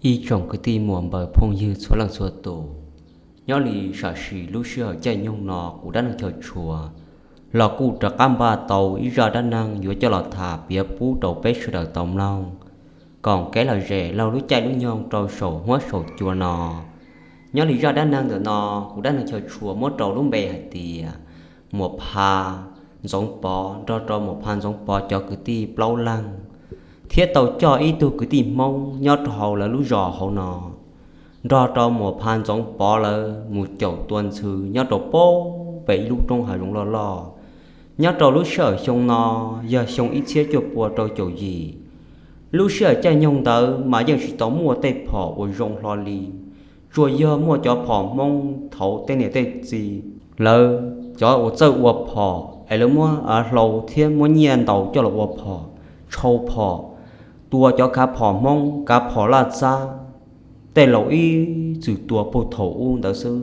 Ib tsoom kwv tij muam npawg phooj ywg txhua leej txhua tus, nyob li sam sim lub sij hawm caij nyoog no kuv Dab Neeg Chaw Tshua los kuj rov qab npaj tau ib zaj dab neeg yuav coj los tham piav pub rau peb sawv daws tau mloog koom kev lom zem laug lub caij lub nyoog rau saum huab saum cua no. Nyob li zaj dab neeg ntawm no, kuv Dab Neeg Chaw Tshua muab rau lub npe hais tias Muam Pha Ntxoov Pov nrog rau Muam Pha Ntxoov Pov cov kwv tij plaub leeg, thiab tau coj ib tug kwv tij Hmoob nyob rau hauv lawv lub zos hauv no, nrog rau Muam Pha Ntxoov Pov lawv mus caum tua ntxhw nyob rau pem ib lub roob hav zoov loj loj. Nyob rau lub sij hawm xyoo no yog xyoo ib txhiab cuaj pua rau caum yim. Lub sij hawm caij nyoog ntawd mas yeej tsis tau muaj tej phom uas zoo hlo li, tsuas yog muaj cov phom Hmoob thaum tej niam tej txiv lawv cov uas txawj ua phom es lawv muab hlau thiab muab nyiaj ntaus coj los ua phom, tshau phom, tua cov kav phom Hmoob, kav phom laj txab, tej laus ib txwm tua puag thaum ub ntawd xwb,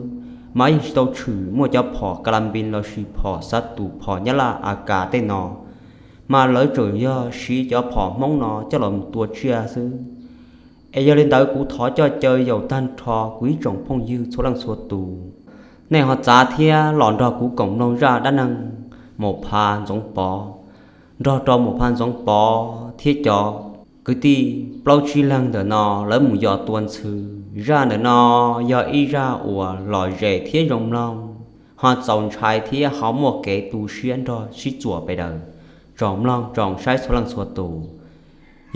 mas yeej tsis tau tshwm muaj cov phom ka la npis lossis phom xav tus phom nyab laj a kas tej no, mas lawv tseem yog siv cov phom Hmoob no coj los mus tua tsiaj xwb. Es yog li ntawd kuv thov coj caw yaus tag nrho kuv ib tsoom phooj ywg txhua leej txhua tus, nej ho txav thiab los nrog kuv koom mloog zaj dab neeg Muam Pha Ntxoov Pov nrog rau Muam Pha Ntxoov Pov thiab cov kwv tij plaub tsib leeg ntawm no lawv mus yos tua ntxhw. Zaj ntawm no yog ib zaj uas lom zem thiab zoo mloog, ho txaus ntshai thiab ho muaj kev tu siab nrog sib txuas pes daws. Tsoom mloog tsoom saib txhua leej txhua tus,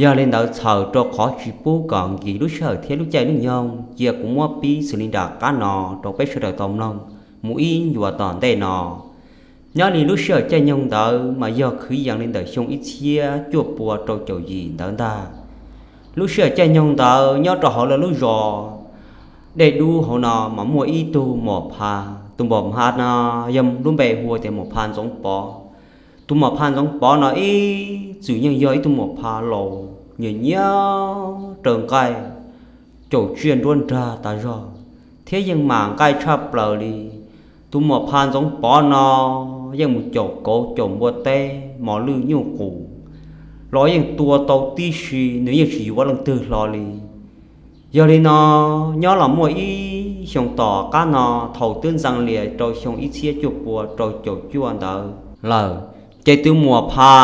yog li ntawd txhawm rau qhov tsis pub kom nkis lub sij hawm thiab lub caij lub nyoog, cia kuv muab pib xws li nram qab no rau peb sawv daws tau mloog mus ib ncua tom ntej no. Nyob li lub sij hawm caij nyoog ntawd mas yog kwv yees li ntawm xyoo ib txhiab cuaj pua rau caum yim ntawd ntag. Lub sij hawm caij nyoog ntawd nyob rau hauv lawv lub zos Dej Dub hauv no mas muaj ib tug Muam Pha. Tus Muam Pha no yog lub npe hu tias Muam Pha Ntxoov Pov. Tus Muam Pha Ntxoov Pov no ib txwm yeej yog ib tug Muam Pha laus nyiam nyiam raws nqaij, caum tsiaj nruab nrag tas zog, thiab yeej mam nqaij tshaj plaws li. Tus Muam Pha Ntxoov Pov no yeej mus caum kauv caum npua teb, mos lwj nyuj qus los yeej tua tau tib si, nws yeej tsis yuav leej twg hlo li. Yog li no, nyob los muaj ib xyoo tom qab no, thaum twb ntxees lias rau xyoo ib txhiab cuaj pua rau caum cuaj ntawd lawm, ces tus Muam Pha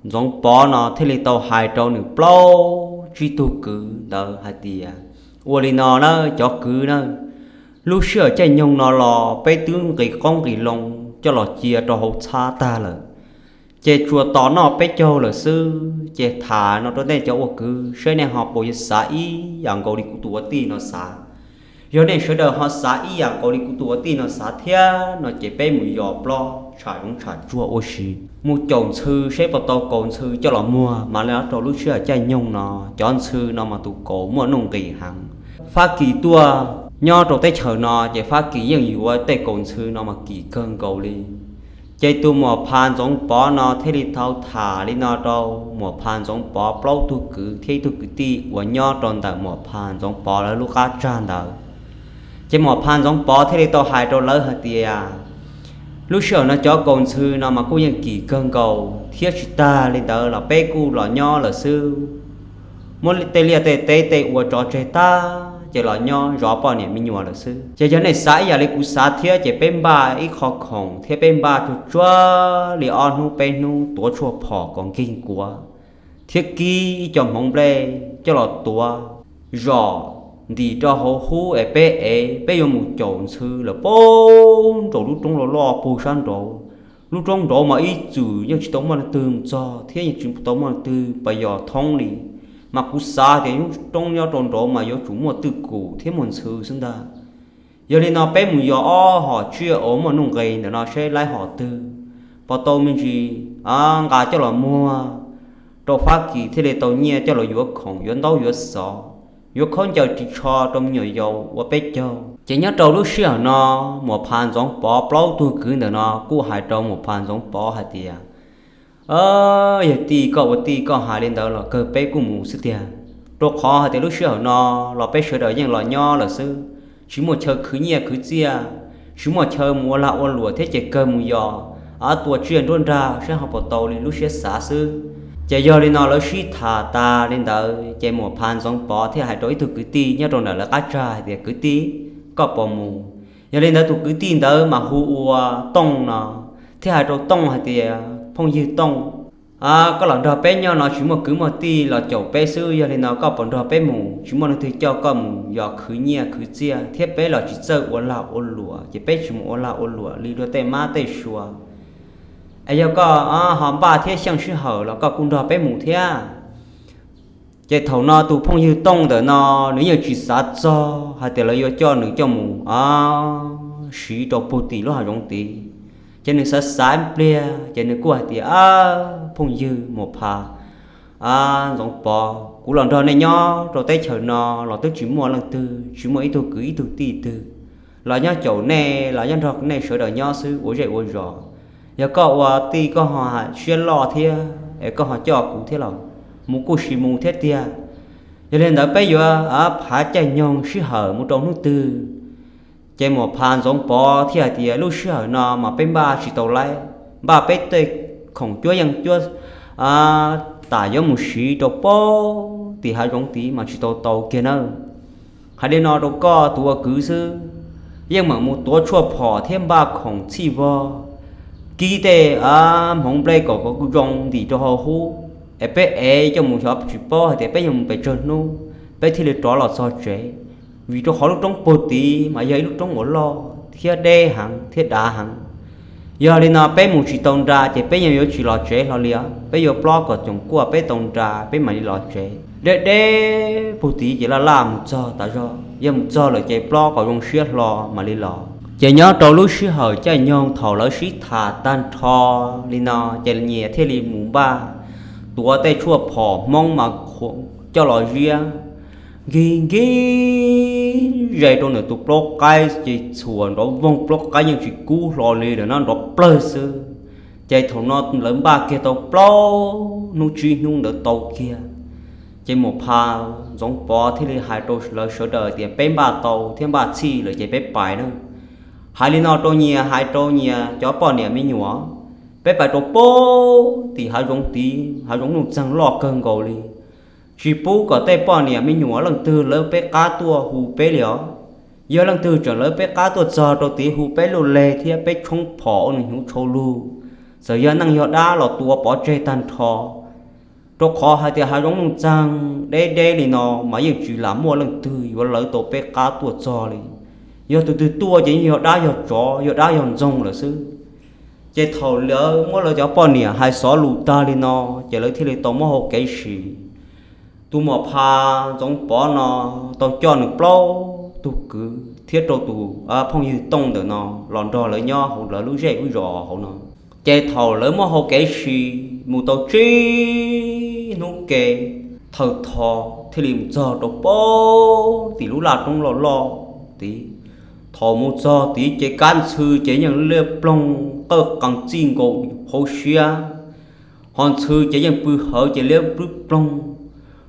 Ntxoov Pov no thiaj li tau hais rau nws plaub tsib tug kwv ntawd hais tias, ua li no na cov kwv na, lub sij hawm caij nyoog no los peb twb nqis qoob nqis loo coj los cia rau hauv txhab tag lawm, ces tsuas tos noj peb caug lawm xwb. Ces tham no rau nej cov ua kwv saib nej ho puas yuav xav ib yam nkaus li kuv tus ua tij no xav. Yog nej sawv daws ho xav ib yam nkaus li kuv tus ua tij no xav thiab no ces peb mus yos plaub tsham zoov tsham tsuag ua si, mus caum ntxhw saib puas tau kaus ntxhw coj los muag. Mas li rau lub sij hawm caij nyoog no, cov ntxhw no mas tus kaus muaj nuj nqis heev. Fab Kis tuaj nyob rau teb chaws no ces Fab Kis yeej yuav tej kaus ntxhw no mas kim kawg nkaus li. Ces tus Muam Pha Ntxoov Pov no thiaj li tau tham li no rau Muam Pha Ntxoov Pov plaub tug kwv thiab ib tug kwv tij uas nyob rau ntawm Muam Pha Ntxoov Pov lawv lub qab tsag ntawd. Ces Muam Pha Ntxoov Pov thiaj li tau hais rau lawv hais tias, lub sij hawm no cov kaus ntxhw no mas kuj yeej kim kawg nkaus thiab tsis tag li ntawd los peb kuj los nyob lawm xwb. Muab tej liaj tej teb tej ua tso tseg tag ces los nyob zov poj niam me nyuam lawm xwb. Ces yog nej xav ib yam li kuv xav thiab ces peb npaj ib qho khoom thiab peb npaj tsuag tsuag li ob hnub peb hnub tuav tshuaj phom kom nkig kuav, thiab kib ib co hmoov nplej coj los tuav zom ntim rau hauv hub es peb ev, peb yuav mus caum ntxhw lawm puag nraum lub roob loj loj puag sab nraud. Lub roob nraud mas ib txwm yeej tsis tau muaj leej twg mus txog thiab yeej tsis tau muaj leej twg pas yos thoob li. Mas kuv xav tias lub roob nyob rau nraud mas yuav tsum muaj twj kum thiab muaj ntxhw xwb ntag. Yog li no peb mus yos ob hom tsiaj uas muaj nuj nqis ntawm no seb laib hom twg, puas tau me ntsis nqa coj los muag rau Fab Kis thiaj li tau nyiaj coj los yuav khoom yuav ntaub yuav xov, yuav khaub ncaws ris tsho rau me nyuam yaus ua peb caug. Ces nyob rau lub sij hawm no, Muam Pha Ntxoov Pov plaub tug kwv ntawm no kuj hais rau Muam Pha Ntxoov Pov hais tias, yog tij koj ua tij koj hais li ntawd los kawg peb kuj mus xwb tiag, rau qhov hais tias lub sij hawm no los peb sawv daws yeej los nyob lawm xwb, tsis muaj chaw khwv nyiaj khwv txiaj, tsis muaj chaw mus ua lag ua luam thiab ces kawg mus yos tua tsiaj nruab nrag saib ho puas tau li lub siab xav xwb. Ces yog li no lawv sib tham tas li ntawd ces Muam Pha Ntxoov Pov thiaj hais rau ib tug kwv tij nyob rau ntawm lawv qab tsag hais tias, Kwv tij, koj puas mus? Yog li ntawd tus kwv tij ntawd mas hu ua Tooj no, thiaj hais rau Tooj hais tias, Phooj ywg Tooj, koj los nrog peb nyob no tsis muaj kwv muaj tij los caum peb xwb, yog li no koj puas nrog peb mus? Tsis muaj leej twg coj koj mus yos khwv nyiaj khwv txiaj thiab peb los tsis txawj ua lag ua luam ces peb tsis mus ua lag ua luam li rau tej mab tej sua. Es yog koj ho npaj thiab xyeej sij hawm los koj kuj nrog peb mus thiab. Ces thaum no tus phooj ywg Tooj ntawm no nws yeej tsis xav txog hais tias lawv yuav coj nws coj mus siv rau puag tim lub hav zoov tid. Ces nws xav xav pliag ces nws kuj hais tias, Phooj ywg Muam Pha, Ntxoov Pov, kuv los nrog nej nyob rau teb chaws no los twb tsis muaj leej twg, tsis muaj ib tug kwv ib tug tij twg los nyob caum nej los nyob nrog nej sawv daws nyob xwb ua zej ua zos. Yog koj ua tij koj ho siab loj thiab es koj ho coj kuv thiab los mus kuj sis mus thiab tiag. Yog li ntawd peb yuav phav caij nyoog sij hawm mus rau hnub twg? Ces Muam Pha Ntxoov Pov thiaj hais tias, Lub sij hawm no mas peb npaj tsis tau laib, npaj peb tej khoom cuab yeej cuab tam yuav mus siv rau puag tim hav zoov tid mas tsis tau tau kiag nawb. Hais li no rau koj tus ua kwv xwb, yeej meem mus tuav tshuaj phom thiab npaj khoom txhij vog, kib tej hmoov nplej kom zoo ntim rau hauv hub es peb ev coj mus xyov tsis paub hais tias peb yuav mus pes tsawg hnub peb thiaj li rov los txog tsev. Vim rau qhov lub roob puag tid mas yog ib lub roob uas loj thiab deb heev thiab dav heev. Yog li no peb mus tsis tau nra ces peb yeej yuav tsis los tsev hlo li os. Peb yuav plob kom coom kuaj peb tau nra peb mam li los tsev. Deb deb puag tid ces laj laj mus txog tas zog, yog mus txog lawm ces plob kom zoo siab hlo mam li los. Ces nyob rau lub sij hawm caij nyoog thaum lawv sib tham tag nrho li no ces nyias thiaj li mus npaj tuav tej tshuaj phom Hmoob mas coj los ziab nkig nkig ze rau ntawm tus plaub qaib ces txhuam nrov voog, plaub qaib yeej tsis kub hlo li lawm na, nrov plawg xwb. Ces thaum no lawv npaj kiag tau plaub hnub tsib hnub ntawd tau kiag, ces Muam Pha Ntxoov Pov thiaj li hais rau lawv sawv daws tias, Peb npaj tau thiab npaj txhij lawm ces peb pais na. Hais li no rau nyias, hais rau nyias cov poj niam me nyuam, peb pais rau puag tim hav zoov tid, hav zoov nuj txeeg loj kawg nkaus li. Tsis pub kom tej poj niam me nyuam leej twg lawv peb qab tuaj hu peb li os. Yog leej twg tseem lawv peb qab tuaj txog rau tid hu peb lub leg thiab peb tshoob phom ua nws hnyuv tshau lug, txawm yog neeg yog dab los tua pov tseg tag nrho. Rau qhov hais tias hav zoov nuj txeeg deb deb li no mas yeej tsis lam muaj leej twg yuav lawv tau peb qab tuaj txog li. Yog tus twg tuaj ces yeej yog dab yog tsov, yog dab yog ntxoog lawm xwb. Ces thaum lawv muab lawv cov poj niam hais xov lus tag li no, ces lawv thiaj li tau muab hau kev sim. Tus Muam Pha Ntxoov Pov no tau coj nws plaub tug kwv thiab rau tus phooj ywg Tooj ntawm no los nrog lawv nyob hauv lawv lub zej lub zos hauv no. Ces thaum lawv muab hau kev sim mus tau tsib hnub ke, thawj tho thiaj li mus txog rau puag tim lub laj roob loj loj tid. Thaum mus txog tid ces kab ntxhw ces yeej liab ploog qawj qees txij nkaus hauv siab, ho ntxhw ces yeej pw hawv ces liab ploog,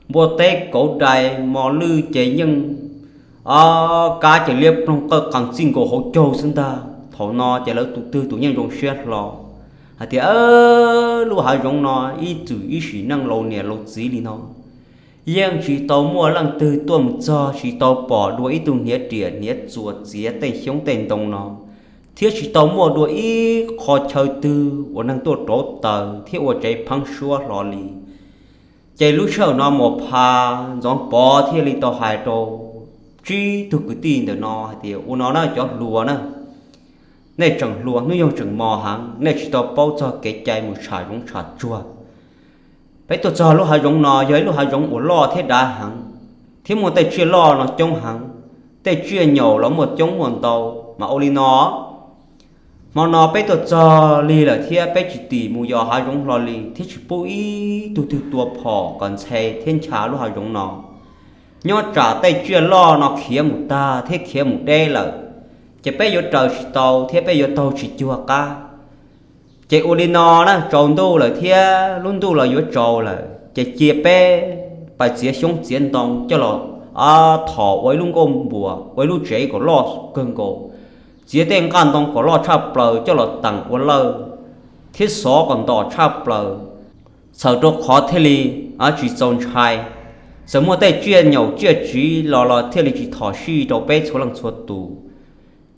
npua teb kauv dais mos lwj ces yeej kab ces liab ploog qawj qees txij nkaus hauv caug xwb ntag. Thaum no ces lawv tus twg tus yeej zoo siab hlo hais tias, Lub hav zoov no ib txwm ib sim neej laus niam laus txiv li no yeej tsis tau muaj leej twg tuaj mus txog, tsis tau pom dua ib tug hniav riam hniav txuas txiav tej xyoob tej ntoo no, thiab tsis tau muaj dua ib qho chaw twg uas neeg tuaj rauv taws thiab ua tsev pheeb suab hlo li. Ces lub sij hawm no Muam Pha Ntxoov Pov thiaj li tau hais rau tsib tug kwv tij ntawm no hais tias, Ua no na cov hluas na, nej tseem hluas hnub nyoog tseem mos heev, nej tsis tau paub txog kev cai mus tsham zoov tsham tsuag. Peb tuaj txog lub hav zoov no yog ib lub hav zoov uas loj thiab dav heev, thiab muaj tej tsiaj loj no coob heev, tej tsiaj nyaum los muaj coob muaj ntau. Mas ua li no, hmo no peb tuaj txog lig lawm thiab peb tsis tim mus yos hav zoov hlo li thiab tsis pub ib tug twg tua phom kom ntxhe thiab ncha lub hav zoov no. Nyob tsam tej tsiaj loj no khiav mus tag thiab khiav mus deb lawm, ces peb yuav raws tsis tau thiab peb yuav taug tsis cuag qab. Ces ua li no na, tsaus ntuj lawm thiab lub ntuj los yuav tsaus lawm, ces cia peb pais txiav xyoob txiav ntoo coj los thom ua ib lub nkuaj npuas, ua ib lub tsev kom loj kawg nkaus, txiav tej nqaj ntoo kom loj tshaj plaws coj los teem ua lawj, thiab xov kom ntom tshaj plaws. txhawm rau qhov thiaj li tsis txaus ntshai. Txawm muaj tej tsiaj nyaum tsiaj tsiv los los thiaj li tsis thom sij rau peb txhua leej txhua tus.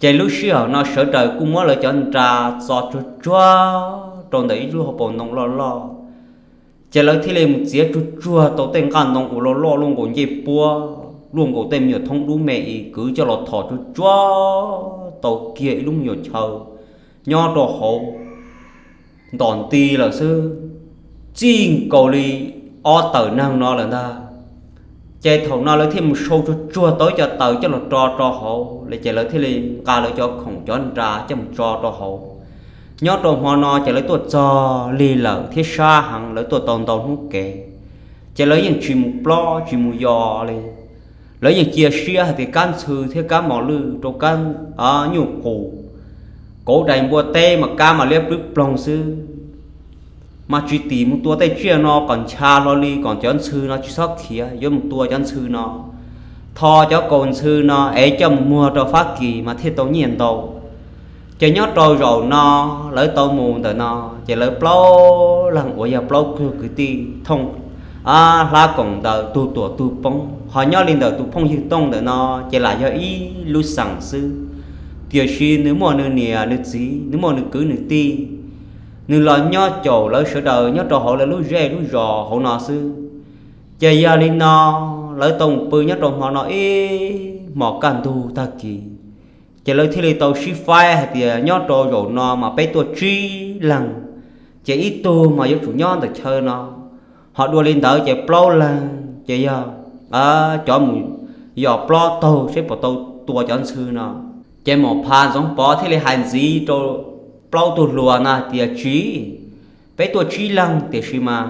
Ces lub sij hawm no sawv daws kuj muab lawv cov nra txo tsuag tsuag rau ntawm ib lub hauv paus ntoo loj loj. Ces lawv thiaj li mus txiav tsuag tsuag tau tej nqaj ntoo uas loj loj luaj nkaus ncej puab, luaj nkaus tej me nyuam thoob dub me es kwv coj los thom tsuag tsuag tau kiag ib lub me nyuam chaw nyob rau hauv ntom nti lawm xwb, txij nkaus li ob tawm neeg no lawm ntag. Ces thaum no lawv thiaj mus sau tsuag tsuag tau ib co taws coj los ro rau hauv lawm, ces lawv thiaj li nqa lawv cov khoom cov nra coj mus tso rau hauv. Nyob rau hmo no ces lawv tuaj txog lig lawm thiab sab heev, lawv tuaj tau ntau hnub kev, ces lawv yeej tsis mus plob tsis mus yos li. Lawv yeej cia siab hais tias kab ntxhw thiab kab mos lwj rau kab nyuj qus, kauv dais npua teb mas kab mas liab plwb ploog xwb, mas tsis tim mus tua tej tsiaj no kom ncha hlo li, kom cov ntxhw no tsis txhob khiav, yuav mus tua cov ntxhw no, tho cov kaus ntxhw no es coj mus muag rau Fab Kis mas thiaj tau nyiaj ntau. Ces nyob rau zaum no lawv tau mus ntawm no, ces lawv plaub leeg uas yog plaub tug kwv tij thooj hlab koom ntawd tug tuam tug poob, ho nyob li ntawm tus phooj ywg Tooj ntawm no ces lam yog ib lub xeem xwb, tiam sis nws muaj nws niam nws txiv, nws muaj nws kwv nws tij, nws los nyob caum lawv sawv daws nyob rau hauv lawv lub zej lub zos hauv no xwb. Ces yog li no lawv tau mus pw nyob rau hmo no ib hmos kaj ntug tag kis, ces lawv thiaj li tau sib faib hais tias nyob rau zaum no mas peb tuaj tsib leeg, ces ib tug mas yuav tsum nyob ntawm chaw no, ho dua li ntawd ces plaub leeg ces yog cov mus yos plob taug seb puas tau tua cov ntxhw no. Ces Muam Pha Ntxoov Pov thiaj li hais ntxiv rau plaub tug hluas no hais tias tsis, peb tuaj tsib leeg tiam sis mas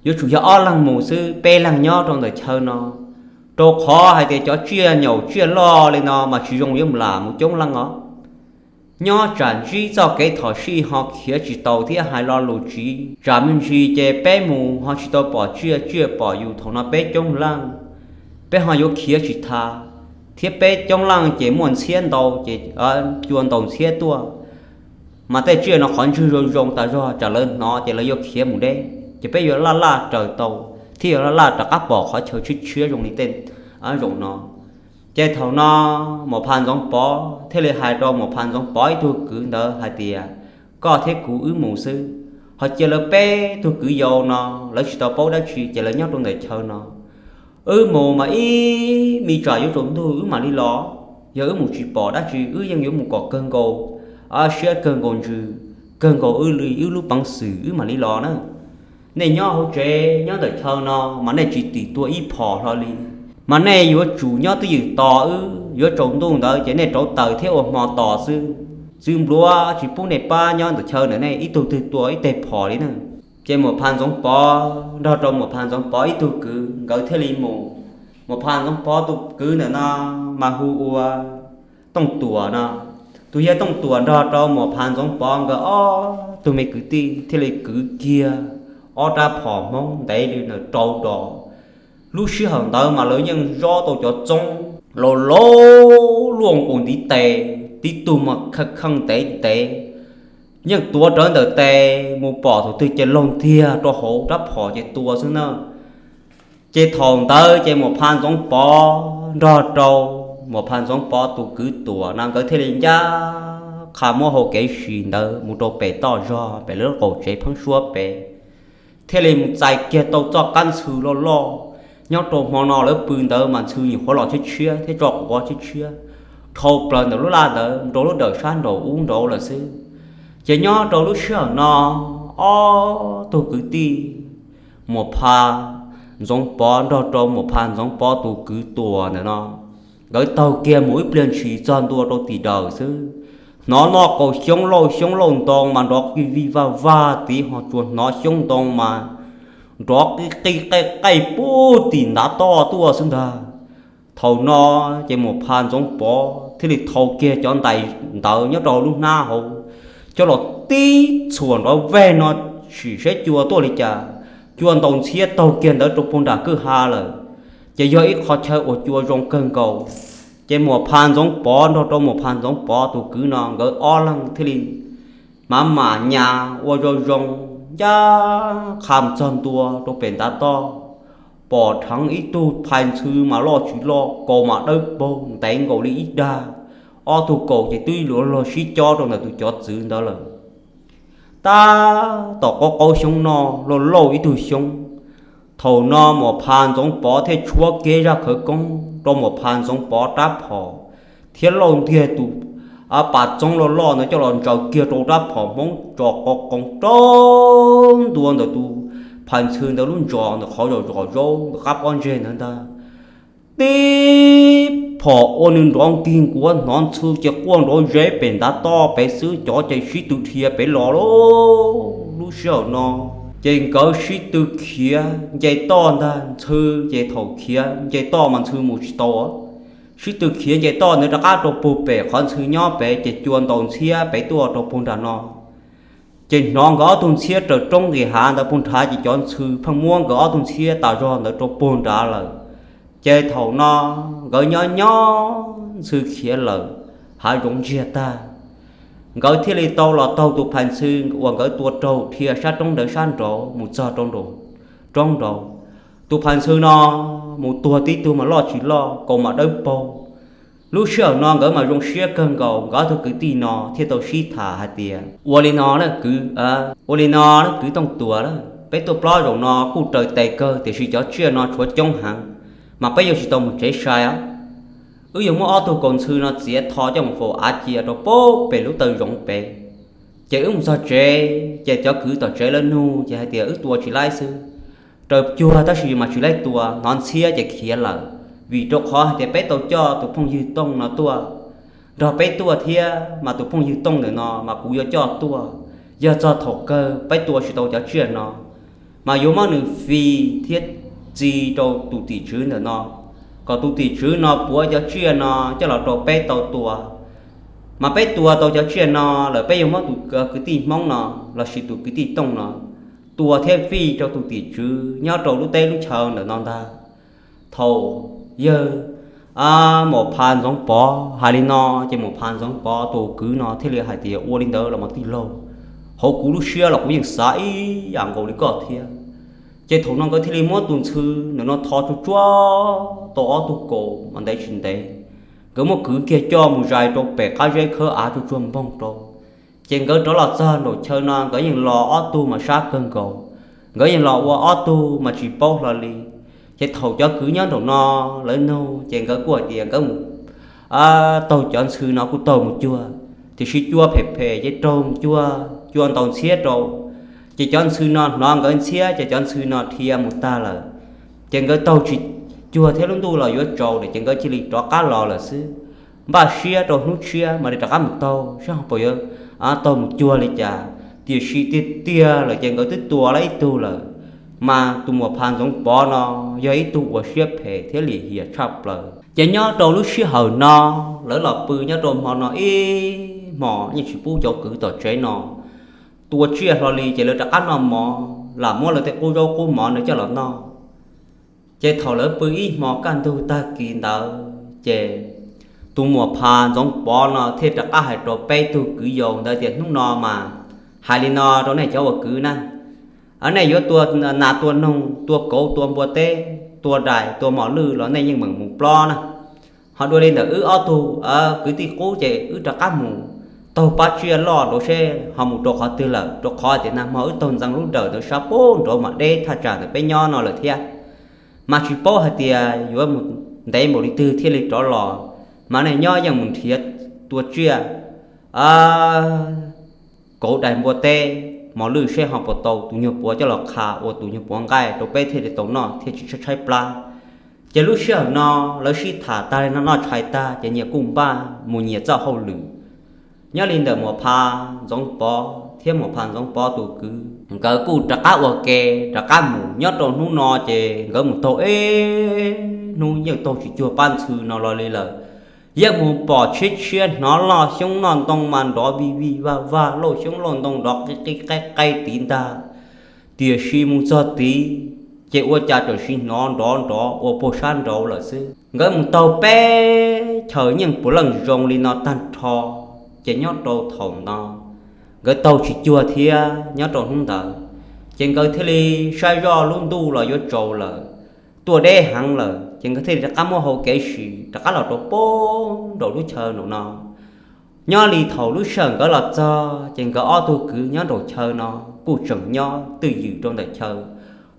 yuav tsum yog ob leeg mus xwb, peb leeg nyob rau ntawm chaw no, rau qhov hais tias cov tsiaj nyaum tsiaj loj li no mas tsis zoo yuav mus lam mus coob leej os. Nyob tsam ntsib txoj kev thom sij ho khiav tsis tau thiab hais lo lus tsis tsam me ntsis ces peb mus ho tsis tau pom tsiaj, tsiaj pom yus, thaum no peb coob leej, peb ho yuav khiav tsis tau, thiab peb coob leej ces muaj ntxhiab ntau ces cua ntaus ntxhiab tuaj, mas tej tsiaj no qhov ntswg zoo zoo tas zog tsam lawv hnov ces lawv yuav khiav mus deb, ces peb yuav laj laj raws tau, thiab yuav laj laj rov qab pom qhov chaw tshiab tshiab zoo li tej zaum no. Ces thaum no Muam Pha Ntxoov Pov thiaj li hais rau Muam Pha Ntxoov Pov ib tug kwv ntawd hais tias koj thiab kuv wb mus xwb, ho cia lawv peb tug kwv yau no lawv tsis tau paub dab tsi ces lawv nyob rau ntawm chaw no. Wb mus mas ib me tsam yuav tsaus ntuj wb mam li los. Yog wb mus tsis pom dab tsi wb yeej yuav mus kom kawg nkaus siab kawg nkaus ntsws, kawg nkaus wb li wb lub peev xwm wb mam li los na. Nej nyob hauv tsev nyob ntawm chaw no mas nej tsis tim tua ib phom hlo li, mas nej yuav tsum nyob twj ywm tos wb, yuav tsaus ntuj ntawd ces nej rauv taws thiab ua hmo tos xwb. Txwv npluav tsis pub nej pab nyob ntawm chaw ntawm nej ib tug twg tua ib teg phom li na. Ces Muam Pha Ntxoov Pov nrog rau Muam Pha Ntxoov Pov ib tug kwv nkawd thiaj li mus. Muam Pha Ntxoov Pov tus kwv ntawm no mas hu ua Tooj Tuam no. Tus yawg Tooj Tuam nrog rau Muam Pha Ntxoov Pov nkawd ob tug me kwv tij thiaj li kwv kiag ob rab phom Hmoob ntev li ntawm rau dos. Lub sij hawm ntawd mas lawv yeej zob tau cov txoob laus laus luaj nkaus ntiv tes, tib tug mas kheej kheej ntev ntev, yeej tuav rawv ntawm tes mus pom thaum twg ces laug ntiag rau hauv rab phom ces tua xwb na. Ces thaum ntawd ces Muam Pha Ntxoov Pov nrog rau Muam Pha Ntxoov Pov tus kwv Tuam no nkawd thiaj li ncaj qha muab hau kev sim ntawd mus rau pem toj zog pem lub qaum tsev pheeb suab pem, thiaj li mus txais kiag tau txoj kab ntxhw loj loj. Nyob rau hmo no lawv pw ntawd mas ntxhw nyuam qhuav los tshiab tshiab thiab tso quav tshiab tshiab dhau plaws ntawm lub laj ntawd rau lub dawm sab nraum ub nraud lawm xwb. Ces nyob rau lub sij hawm no ob tug kwv tij Muam Pha Ntxoov Pov nrog rau Muam Pha Ntxoov Pov tus kwv Tuam ntawm no, nkawd taug kiag mus ib pliag ntshis txog ntua rau tim dawm xwb, hnov noj qab xyoob lauj xyoob lauj ntoo mas nrov vij vij vaj vag tid, ho tsuas hnov xyoob ntoo mas nrov qij qij qej qej puag tim ntav toj tuaj xwb ntag. Thaum no ces Muam Pha Ntxoov Pov thiaj li thau kiag cov ntais ntawd nyob rau lub hnab hauv coj los tib txhuam nrov veg no, sim saib cua tuaj li cas. Cua ntaus ntxhiab taug kiag ntawd rau puag nram kwj ha lawm, ces yog ib qho chaw uas cua zoo kawg nkaus. Ces Muam Pha Ntxoov Pov nrog rau Muam Pha Ntxoov Pov tus kwv no nkawd ob leeg thiaj li mam mam nyas ua zoo zoo ncaj qha mus txog ntua rau pem ntav toj, pom dheev ib tug phais ntxhw mas loj tsis loj, kaus mas dawb paug ntev nkaus li ib dag. Ob tug kaus ces twb yuav luag sib cob rau ntawm tus cov txwv ntawd lawm. Tab tom qaub qaub xyoob noj, lauj lauj ib tug xyoob. Thaum no Muam Phas Ntxoov Pov thiaj tshuab kiag zaj khawv koob rau Muam Phas Ntxoov Pov rab phom, thiab lauj ntiag tus pas txoob loj loj ntawd coj los ntsaws kiag rau rab phom Hmoob tso qo qoov rau ntua ntawm tus phais ntxhw ntawd lub ntsos ntawm qhov zos zos zaub ntawm qab pob ntseg ntawd ntag. Tib phom ua nws nrov nkig nkuav, hnov ntxhw ces quaj nrov zeb pem ntav toj pem xwb, cov ces sib tw dhia pem los lauj. Lub sij hawm no ces nkawd sib tw khiav nce toj ntag. Ntxhw ces thaum khiav nce toj mas ntxhw mus tsis tau, sib tw khiav nce toj ntawd rov qab rau puag pem qhov ntxhw nyob pem ces cua ntaus ntxhiab pem tuaj rau puag nram no. Ces hnov nkawd ob tug ntxhiab raws roob nqis hav ntawd puag nrad, ces cov ntxhw pheej muab nkawd ob tug ntxhiab tas zog ntawd rau puag nrad lawm. Ces thaum no nkawd nyob nyob ntxhw khiav lawm, hav zoov ntsiag tag. Nkawd thiaj li tau los taug tus phais ntxhw uas nkawd tua raug dhia sab roob ntawd sab nraud mus txog rau nraum roob nraud. Tus phais ntxhw no mus tuag tib tug mas loj tsis loj, kaus mas dawb paug. Lub sij hawm no nkawd mas zoo siab kawg nkaus, nkawd ob tug kwv tij no thiaj tau sib tham hais tias, ua li no na kwv, ua li no na kwv Tooj Tuam, peb tuaj plob zaum no kuj raws tes kawg, tiam sis cov tsiaj no tshuav coob heev, mas peb yuav tsis tau mus tsev sai os. Wb yuav muab ob tug kaus ntxhw no txiav tho coj mus faus av cia rau puag pem lub taw zoov pem. Ces wb mus txog tsev ces cov kwv tom tsev lawv nug ces hais tias wb tua tsis laib xwb, raws cuag tab sis mas tsis laib tua, hnov ntxhiab ces khiav lawm. Vim rau qhov hais tias peb tau coj tus phooj ywg Tooj no tuaj, nrog peb tuaj thiab, mas tus phooj ywg Tooj ntawm no mas kuv yuav coj tuaj, yog txog thaum kawg peb tua tsis tau cov tsiaj no, mas yuav muab nws fij thiab txi rau tus tim tswv ntawm no, kom tus tim tswv no puav cov tsiaj no coj los rau peb tau tua. Mas peb tua tau cov tsiaj no lawm peb yuav muab tus kwv tij Hmoob no lossis tus kwv tij Tooj no tua thiab fij rau tus tim tswv nyob rau lub teb lub chaw ntawm no ntag. Thaum yawg Muam Phas Ntxoov Pov hais li no ces Muam Phas Ntxoov Pov tus kwv no thiaj li hais tias, ua li ntawd los mas tij laug, hauv kuv lub siab los kuv yeej xav ib yam nkaus li koj thiab. Ces thaum no nkawd thiaj li muab tus ntxhw ntawm no tho tsuag tsuag tau ob tug kaus mas ntev tsis ntev, nkawd muab kwv kiag coj mus zais rau pem qab zeb khawb av tsuag tsuag npoog rau. Ces nkawd rov los txog nraum chaw no nkawd yeej los ob tug mas sab kawg nkaus, nkawd yeej los ua ob tug mas tsis paub hlo li. Ces thaum cov kwv nyob nraum no lawv nug ces nkawd kuj hais tias nkawd mus taug cov ntxhw no kuj taug mus cuag, tiam sis cua phem phem ces raug mus cuag cua ntaus ntxhiab rau. Ces cov ntxhw no hnov nkawd ntxhiab ces cov ntxhw no dhia mus tag lawm. Ces nkawd taug tsis cuag thiab lub ntuj los yuav tsaus lawm ces nkawd cia li rov qab los lawm xwb. Npaj siab rau hnub tshiab mam li rov qab mus taug saib ho puas yuav taug mus cuag li cas. Tiam sis tiag tiag lawm ces nkawd twb tua lawm ib tug lawm, mas tus Muam Phas Ntxoov Pov no yog ib tug uas siab phem thiab lim hiam tshaj plaws. Ces nyob rau lub sij hawm no lawv los pw nyob rau hmo no ib hmos yeej tsis pub cov kwv tom tsev no tua tsiaj hlo li, ces lawv rov qab noj mov, lam muab lawv tej qub zaub qub mov ntawd coj los noj. Ces thaum lawv pw ib hmo kaj ntug tag kis ntawd ces tus Muam Phas Ntxoov Pov no thiaj rov qab hais rau peb tug kwv yau ntawd tias, hnub no mas hais li no rau nej cov uas kwv na, nej yuav tua nas tua noog, tua kauv tua npua teb, tua dais tua mos lwj los nej yeej meem mus plob na. Ho dua li ntawm wb ob tug kwv tij qub ces wb rov qab mus taug pab tsiaj loj nraud seb ho mus rau qhov twg lawm, rau qhov tias nag hmo wb taug ntxeev lub dawm ntawd sab pub nraud mas deb thaj tsam ntawm peb nyob no lawm thiab. Mas tsis paub hais tias yuav mus ntev npaum li twg thiaj li rov los, mas nej nyob yeej mus nrhiav tua tsiaj, kauv dais npua teb, mos lwj seb ho puas tau tus nyuag puav coj los qha ua tus nyuag puav nqaij rau peb thiaj li tau noj thiaj tsis tshaib tshaib plab. Ces lub sij hawm no lawv sib tham tag li no noj tshais tag ces nyias kuj npaj mus nyias txoj hauj lwm. Nyob li ntawm Muam Phas Ntxoov Pov thiab Muam Phas Ntxoov Pov tus kwv nkawd kuj rov qab ua ke rov qab mus. Nyob rau hnub no ces nkawd mus taug ib hnub yeej taug tsis cuag pab ntxhw no los li lawm. Yeej mus pom tshiab tshiab hnov loj xyoob loj ntoo mas nrov vij vij vaj vag, lauj xyoob lauj ntoo nrov qi qi qe qe tid ntag. Tiam sis mus txog tid ces ua cas txawm sim hnov nrov nrov ua puag sab nraud lawm xwb. Nkawd mus taug peb chaw yeej puav leej zoo li no tag nrho. Ces nyob rau thaum no nkawd taug tsis cuag thiab nyob rau hnub ntawd. Ces nkawd thiaj li saib zoj lub ntuj los yuav tsaus lawm, tuaj deb heev lawm, ces nkawd thiaj li rov qab muab hau kev sim rov qab los rau pem nraum lub chaw nraum no. Nyob li thaum lub sij hawm nkawd los txog ces nkawd ob tug kwv nyob nraum chaw no kuj tseem nyob twj ywm rau ntawm chaw,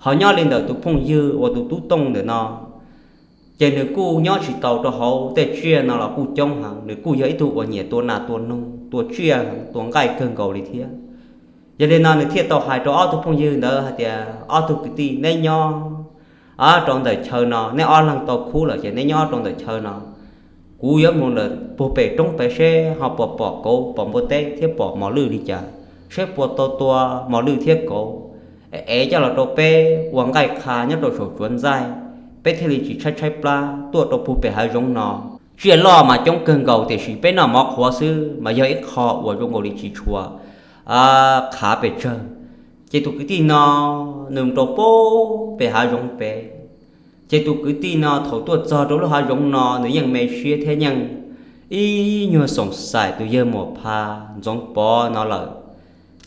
ho nyob li ntawm tus phooj ywg uas tus tub Tooj ntawm no, ces nws kuj nyob tsis tau rau hauv tej tsiaj no los kuj coob heev, nws kuj yog ib tug uas nyiam tua nas tua noog, tua tsiaj heev, tua nqaij kawg nkaus li thiab. Yog li no nws thiaj tau hais rau ob tug phooj ywg ntawd hais tias, ob tug kwv tij, neb nyob rau ntawm chaw no, neb ob leeg tau khub lawm ces neb nyob rau ntawm chaw no, kuv yuav mus lawm puag pem roob pem seb ho puas pom kauv pom npua teb thiab pom mos lwj li cas, seb puas tau tua mos lwj thiab kauv es coj los rau peb ua nqaij qha nyob rau saum tsuav ntxaij, peb thiaj li tsis tshaib tshaib plab tuaj rau puag pem hav zoov no. Tsiaj loj mas coob kawg nkaus tiam sis peb noj mov qhuav xwb mas yog ib qho uas zoo nkaus li tsis tshua qhav pes tsawg. Ces tus kwv tij no nws rau puag pem hav zoov pem. Ces tus kwv tij no thaum tuaj txog rau lub hav zoov no nws yeej me siab thiab yeej ib nyuag xoom xaim tus yawg Muam Pha Ntxoov Pov no lawm.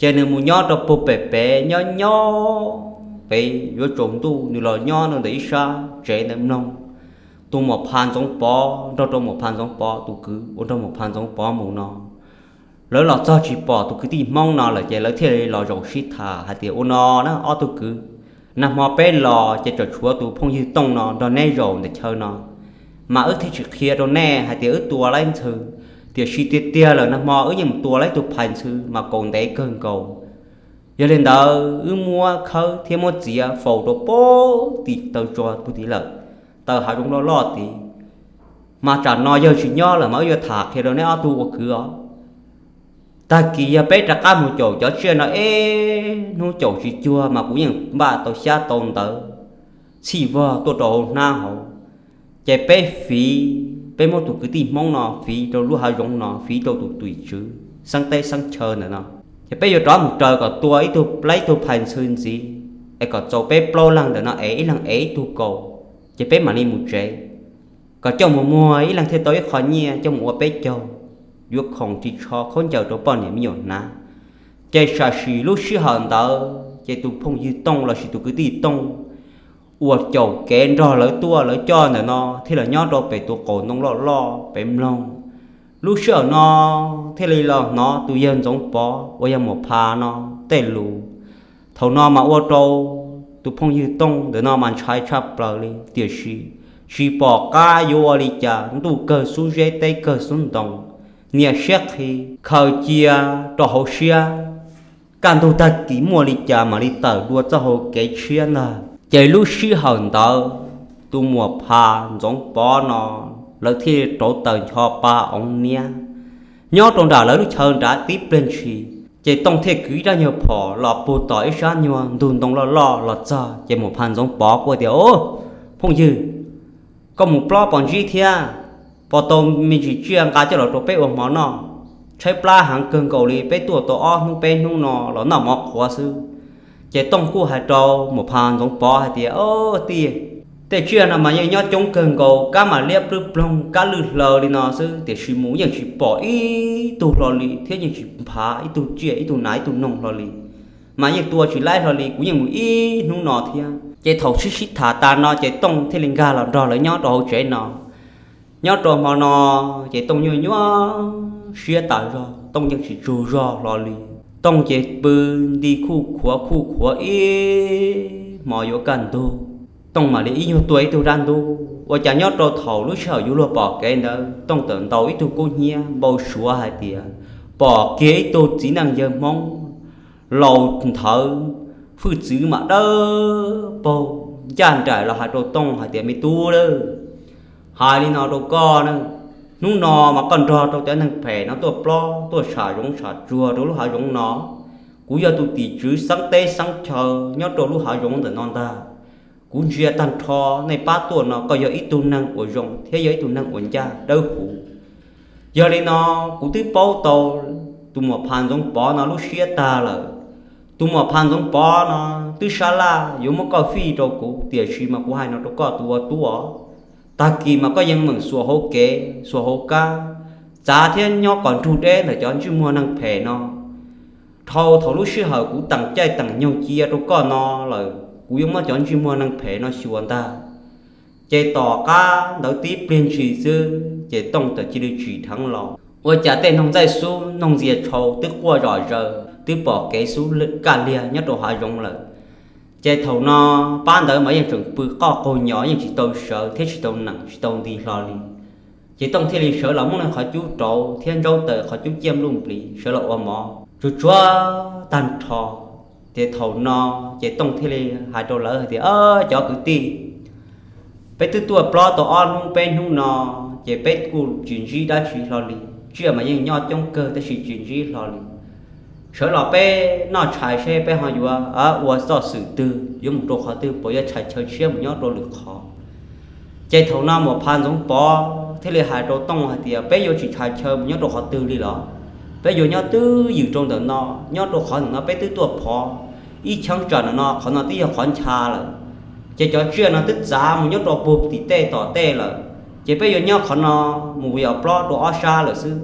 Ces nws mus nyob rau puag pem pem nyob nyob pem yuav tsaus ntuj nws los nyob rau ntawm ib sab tsev ntawd mloog tus Muam Pha Ntxoov Pov nrog rau Muam Pha Ntxoov Pov tus kwv uas nrog Muam Pha Ntxoov Pov mus no. Lawv los txog tsis pom tus kwv tij Hmoob no lawm ces lawv thiaj li los zaum sib tham hais tias, ua no na ob tug kwv, nag hmo peb los ces tseem tshuav tus phooj ywg Tooj no nrog neb zaum ntawm chaw no, mas wb thiaj tsis qhia rau nej hais tias wb tua laib ntxhw, tiam sis tiag tiag lawm nag hmo wb yeej mus tua laib tug phais ntxhw mas kaus ntev kawg nkaus. Yog li ntawd wb muab khawb thiab muab txiav faus rau puag tim taw tsua puag tim lawm, taw hav zoov loj loj tid. Mas tsam no yawg tsis nyob lawm mas wb yuav tham qhia rau neb ob tug ua kwv os. Tag kis yog peb rov qab mus caum cov tsiaj no ib hnub caum tsis cuag mas kuv yeej npaj tau xyab tau ntawv txhij vog tuaj rau hauv hnab hauv. Ces peb fiv, peb muab tus kwv tij Hmoob no fiv rau lub hav zoov no, fiv rau tus tim tswv xeeb teb xeeb chaw ntawm no. Ces peb yuav rov mus raws kom tua ib tug, laib ib tug phais ntxhw ntxiv, es kom txaus peb plaub leeg ntawm no es ib leeg es ib tug kaus, ces peb mam li mus tsev. Kom coj mus muag ib leeg thiaj tau ib qho nyiaj coj mus ua peb caug, yuav khoom ris tsho khaub ncaws rau poj niam me nyuam hnav. Ces tam sim lub sij hawm ntawd ces tus phooj ywg Tooj lossis tus kwv tij Tooj uas caum kev nrog lawv tuaj lawv coj ntawm no thiaj los nyob rau pem tus qaum ntoo loj loj pem mloog. Lub sij hawm no thiaj li los hnov tus yawg Ntxoov Pov uas yog Muam Pha no tej lus. Thaum no mas ua rau tus phooj ywg Tooj ntawm no mas ntshai tshaj plaws li, tiam sis tsis pom qab yuav ua li cas, ntuj kawg xub zeb teb kawg xub ntoo, niam siab qhi khaws cia rau hauv siab. Kaj ntug tag kis muaj li cas mam li tawm dua txoj hau kev tshiab ntag. Ces lub sij hawm ntawd tus Muam Pha Ntxoov Pov no lawv thiaj rauv taws ncho pa oov niab nyob rau nram lawv lub chaw nrad tib pliag ntshis. Ces Tooj thiaj kwv rab nyuag phom los puag tom ib sab nyuag ntug ntoo loj loj los txog, ces Muam Pha Ntxoov Pov kuj tias, Au, phooj ywg, koj mus plob pos ntsib thiab, pos tau me ntsis tsiaj nqa coj los rau peb ua hmo noj. Tshaib plab heev kawg nkaus li, peb tuaj tau ob hnub peb hnub no los noj mov qhuav xwb. Ces Tooj kuj hais rau Muam Pha Ntxoov Pov hais tias, Au tij, tej tsiaj no mas yeej nyob coob kawg nkaus, kab mam liab plwb ploog, kab lwj hlaws li no xwb, tiam sis mus yeej tsis pom ib tug hlo li thiab yeej tsis pom ib tug tsiaj, ib tug nas, ib tug noog hlo li, mas yeej tua tsis laib hlo li, kuv yeej mus ib hnub no thiab. Ces thaum sib sib tham tas no ces Tooj thiaj li nkag los nrog lawv nyob rau hauv tsev no. Nyob rau hmo no ces Tooj nyuaj nyuaj siab tas zog, Tooj yeej tsis tsug zog hlo li. Tooj ces pw nti khuj khuav khuj khuav ib hmo yuav kaj ntug, Tooj mam li ib nyuag tua ib tug dab ntub. Ua cas nyob rau thaum lub sij hawm yuav luag pom kev ntawd Tooj tawm ntaus ib tug kub hnyiab npau suav hais tias pom kiag ib tug txiv neej yawg Hmoob laus nthawv, hwj txwv mam dawb paug ncaj nraim los hais rau Tooj hais tias, Me tub lauj, hais li no rau koj na, hnub no mas koj nrog rau cov neeg phem no tuaj plob tuaj sam zoov sam tsuag rau lub hav zoov no. Kuv yog tus tim tswv xeeb teb xeeb chaw nyob rau lub hav zoov ntawm no ntag. Kuv ntsia tag nrho nej pab tuaj no koj yog ib tug neeg uas zoo thiab yog ib tug neeg uas ncaj dawb huv. Yog li no kuv twb paub tau tus Muam Pha Ntxoov Pov no lub siab tag lawm. Tus Muam Pha Ntxoov Pov no twb sab laj yuav muab koj fij rau kuv, tiam sis mas kuv hais no rau koj tus ua tub os, tag kis mas koj yeej meem xuas hauv kev xuas hauv kab, txav thiab nyob kom nrug deb ntawm cov ntsej muag neeg phem no. Dhau thaum lub sij hawm kuv teem caij teem nyoog cia rau koj no lawm, kuv yuav muab cov ntsej muag neeg phem no xyuas ntag. Ces tom qab ntawd tib pliag ntshis xwb ces Tooj txawm cia li tsim dheev los. Ua cas tej noog ntxaij xub noog ntxias tshau twb quaj zom zaws twb pom kev xub kaj liag nyob rau hav zoov lawm. Ces thaum no pab ntawd mas yeej tseem pw qoj qaug nyos yeej tsis tau sawv thiab tsis tau nees tsis tau nti hlo li. Ces Tooj thiaj li sawv los muab nws qhov cub rauv thiab ntsaub taws qhov cub ciaj npluj nplis sawv los ua mov tsuag tsuag tag nrho. Ces thaum no ces Tooj thiaj li hais rau lawv hais tias, Cov kwv tij, peb twb tuaj plob tau ob hnub peb hnub no, ces peb kuj tsis ntsib dab tsi hlo li. Tsiaj mas yeej nyob coob kawg tab sis tsis ntsib hlo li. Sawv los peb noj tshais seb peb ho yuav ua txoj xwm twg yuav mus rau qhov twg, puas yuav tshais chaw tshiab mus nyob rau lwm qhov. Ces thaum no Muam Pha Ntxoov Pov thiaj li hais rau Tooj hais tias, Peb yuav tsis tshais chaw mus nyob rau qhov twg li los? Peb yuav nyob twj ywm rau ntawm no, nyob rau qhov ntawm no peb twb tuaj phov ib cheeb tsam ntawm no, qhov no twb yog qhov ncha lawm. Ces cov tsiaj no twb txav mus nyob rau puag tim tej tom tej lawm, ces peb yuav nyob qhov no mus yog plob rau ob sab lawm xwb.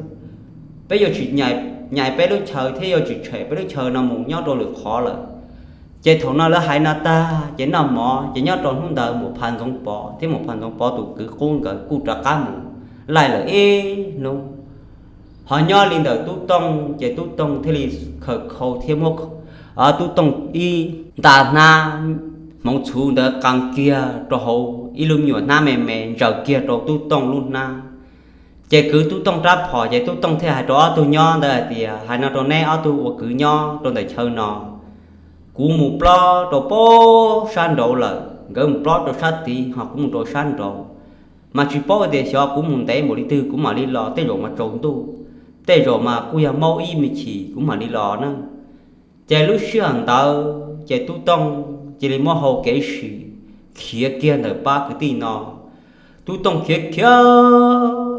Peb yuav tsis nyais peb lub chaw thiab yuav tsis tshem peb lub chaw no mus nyob rau lwm qhov lawm. Ces thaum no lawv hais no tag ces noj mov ces nyob rau hnub ntawd Muam Pha Ntxoov Pov thiab Muam Pha Ntxoov Pov tus kwv Qub nkawd kuj rov qab mus laij lawm ib hnub. Ho nyob li ntawm Tub Tooj ces Tub Tooj thiaj li khaws khau thiab muab Tub Tooj ib nta hnab hmoov txhuv ntawd qee kiag rau hauv ib lub me nyuam hnab me me ntsaws kiag rau Tub Tooj lub hnab. Ces kwv Tub Tooj rab phom ces Tub Tooj thiaj hais rau ob tug nyob ntawd hais tias, Hais no rau neb ob tug ua kwv nyob rau ntawm chaw no, kuv mus plob rau puag sab nraud lawm, nkawd mus plob rau sab tid ho kuv mus rau sab nraud, mas tsis paub tias xyov kuv mus ntev npaum li twg kuv mam li los, tej zaum mas tsaus ntuj, tej zaum mas kuj yog maub ib me chim kuv mam li los na. Ces lub sij hawm ntawd ces Tub Tooj cia li muab hau kev sim khiav kiag ntawm pab kwv tij no. Tub Tooj khiav khiav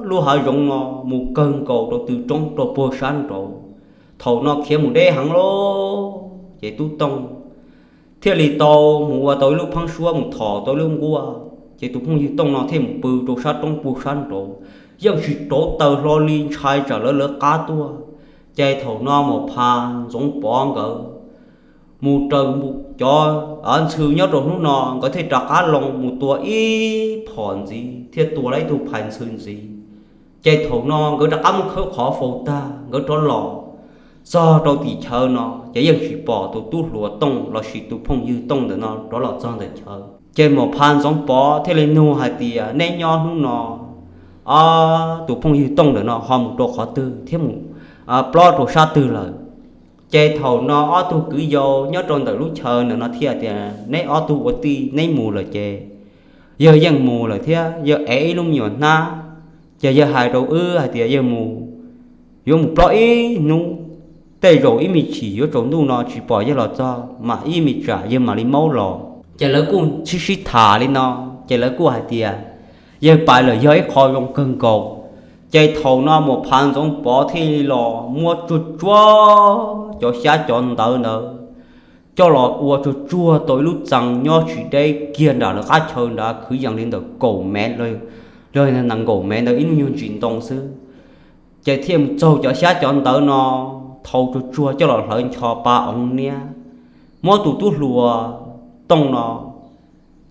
lub hav zoov no mus kawg nkaus rau tw roob rau puag sab nraud. Thaum no khiav mus deb heev lawm ces Tub Tooj thiaj li tau mus ua tau ib lub pheeb suab mus thom tau ib lub nkuaj, ces tus phooj ywg Tooj no thiaj mus pw rau sab roob puag sab nraud, yeej tsis rauv taws hlo li, ntshai tsam lawv lawv qab tuaj. Ces thaum no Muam Pha Ntxoov Pov nkawd mus raws cov ntxhw nyob rau hnub no, nkawd thiaj rov qab loo mus tua ib phom ntxiv thiab tua lawm ib tug phais ntxhw ntxiv. Ces thaum no nkawd rov qab muab khawb qhov faus tag nkawd rov los txog rau tim chaw no ces yeej tsis pom tus tub hluas Tooj lossis tus phooj ywg Tooj ntawm no rov los txog ntawm chaw. Ces Muam Pha Ntxoov Pov thiaj li nug hais tias, Neb nyob hnub no, ob tus phooj ywg Tooj ntawm no ho mus rau qhov twg thiab mus plob rau sab twg lawm? Ces thaum no ob tug kwv yau nyob rau ntawm lub chaw ntawm no thiaj tias, Neb ob tug ua tij neb mus lawm ces yawg yeej mus lawm thiab yawg ev ib lub me nyuam hnab, ces yawg hais rau wb hais tias yawg mus, yuav mus plob ib hnub, tej zaum ib me chim yuav tsaus ntuj no tsis pom yawg los txog mas ib me tsam yawg mam li maub los. Ces lawv kuj sib sib tham li no, ces lawv kuj hais tias yawg pais lawm yog ib qho zoo kawg nkaus. Ces thaum no Muam Pha Ntxoov Pov thiaj li los muab tsuag tsuag cov xyab cov ntawv ntawd coj los ua tsuag tsuag tau ib lub txee nyob tsis deb kiag nram lawv qab chaw nrad, kwv yees li ntawm kaum mev los yog nees nkaum mev ntawd ib lub nyuag ntsis ntoo xwb. Ces thiaj mus txaug cov xyab cov ntawv no, thau tsuag tsuag coj los hlawv ncho pa oov niab, muab tus tub hluas Tooj no